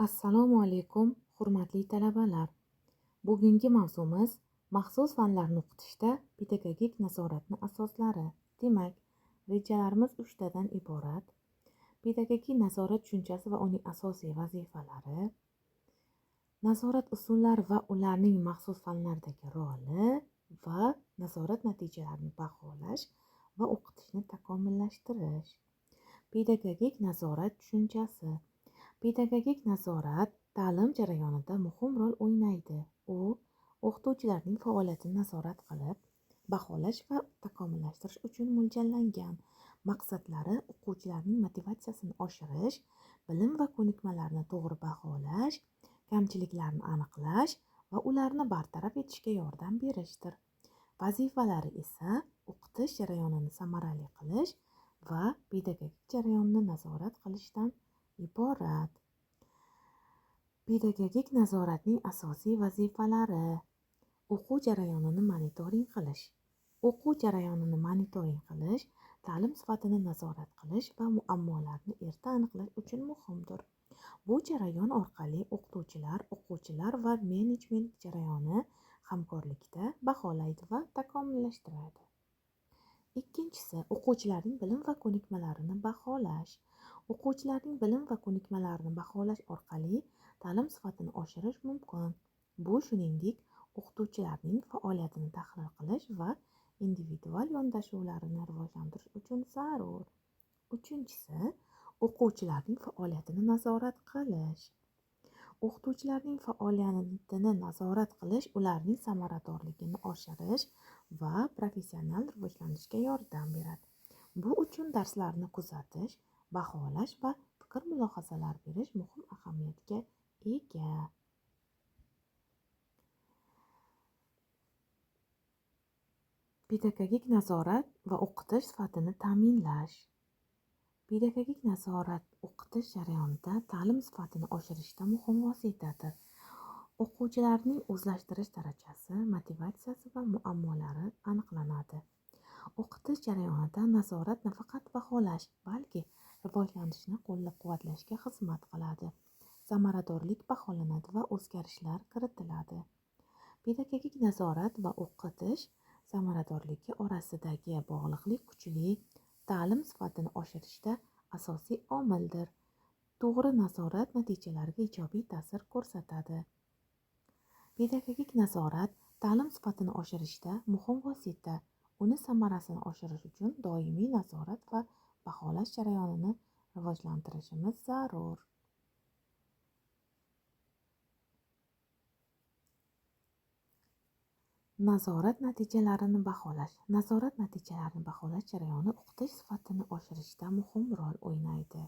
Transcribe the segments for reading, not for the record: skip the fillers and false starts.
Assalomu alaykum, hurmatli talabalar. Bugungi mavzumiz maxsus fanlarni o'qitishda pedagogik nazoratni asoslari. Demak, rejalarimiz 3 tadan iborat. Pedagogik nazorat tushunchasi va uning asosiy vazifalari, nazorat usullari va ularning maxsus fanlardagi roli va nazorat natijalarini baholash va o'qitishni takomillashtirish. Pedagogik nazorat tushunchasi. Pedagogik nazorat ta'lim jarayonida muhim rol o'ynaydi. U o'qituvchilarning faoliyatini nazorat qilib, baholash va takomillashtirish uchun mo'ljallangan. Maqsadlari o'quvchilarning motivatsiyasini oshirish, bilim va ko'nikmalarni to'g'ri baholash, kamchiliklarni aniqlash va ularni bartaraf etishga yordam berishdir. Vazifalari esa o'qitish jarayonini samarali qilish va pedagogik jarayonni nazorat qilishdan iborat. Pedagogik nazoratning asosiy vazifalari: o'quv jarayonini monitoring qilish. O'quv jarayonini monitoring qilish, ta'lim sifatini nazorat qilish va muammolarni erta aniqlash uchun muhimdir. Bu jarayon orqali o'qituvchilar, o'quvchilar va menejment jarayoni hamkorlikda baholaydi va takomillashtiradi. Ikkinchisi, o'quvchilarning bilim va ko'nikmalarini baholash. O'quvchilarning bilim va ko'nikmalarini baholash orqali ta'lim sifatini oshirish mumkin. Bu shuningdek, o'qituvchilarning faoliyatini tahlil qilish va individual yondashuvlarini rivojlantirish uchun zarur. Uchinchisi, o'quvchilarning faoliyatini nazorat qilish. O'qituvchilarning faoliyatini nazorat qilish ularning samaradorligini oshirish va professional rivojlanishga yordam beradi. Bu uchun darslarni kuzatish, baholash va fikr-mulohazalar berish muhim ahamiyatga ega. Pedagogik nazorat va o'qitish sifatini ta'minlash. Pedagogik nazorat o'qitish jarayonida ta'lim sifatini oshirishda muhim vositadir. O'quvchilarning o'zlashtirish darajasi, motivatsiyasi va muammolari aniqlanadi. O'qitish jarayonida nazorat nafaqat baholash, balki rivojlanishni qo'llab-quvvatlashga xizmat qiladi. Samaradorlik baholanadi va o'zgarishlar kiritiladi. Pedagogik nazorat va o'qitish samaradorligi orasidagi bog'liqlik kuchli, ta'lim sifatini oshirishda asosiy omildir. To'g'ri nazorat natijalarga ijobiy ta'sir ko'rsatadi. Pedagogik nazorat ta'lim sifatini oshirishda muhim vosita. Uni samarasini oshirish uchun doimiy nazorat va baholash jarayonini rivojlantirishimiz zarur. Nazorat natijalarini baholash. Nazorat natijalarini baholash jarayoni o'qitish sifatini oshirishda muhim rol o'ynaydi.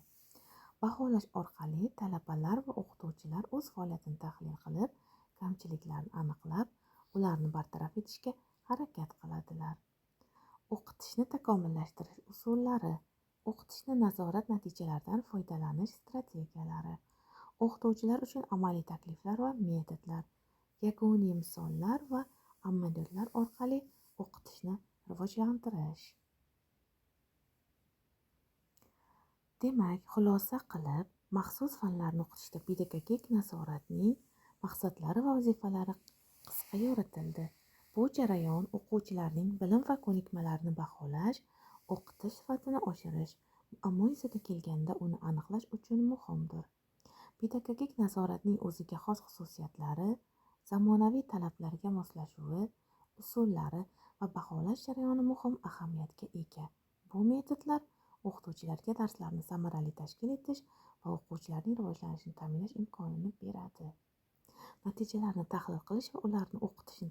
Baholash orqali talabalar va o'qituvchilar o'z faoliyatini tahlil qilib, kamchiliklarni aniqlab, ularni bartaraf etishga harakat qiladilar. O'qitishni takomillashtirish usullari, o'qitishni nazorat natijalaridan foydalanish strategiyalari, o'qituvchilar uchun amaliy takliflar va metodlar, yakuniy misollar va amaliyotlar orqali o'qitishni rivojlantirish. Demak, xulosa qilib, maxsus fanlarni o'qitishda pedagogik nazoratning maqsadlari va vazifalari qisqa yoritildi. Bu jarayon o'quvchilarning bilim va ko'nikmalarini baholash, o'qitish sifatini oshirish, muammo yuzaga kelganda uni aniqlash uchun muhimdir. Pedagogik nazoratning o'ziga xos xususiyatlari, zamonaviy talablarga moslashuvi, usullari va baholash jarayoni muhim ahamiyatga ega. Bu metodlar o'qituvchilarga darslarni samarali tashkil etish va o'quvchilarning rivojlanishini ta'minlash imkonini beradi. Natijalarni tahlil qilish va ularni o'qitishni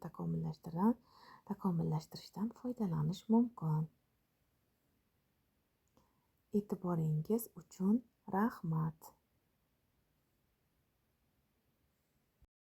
takomillashtirishdan foydalanish mumkin. E'tiboringiz uchun rahmat.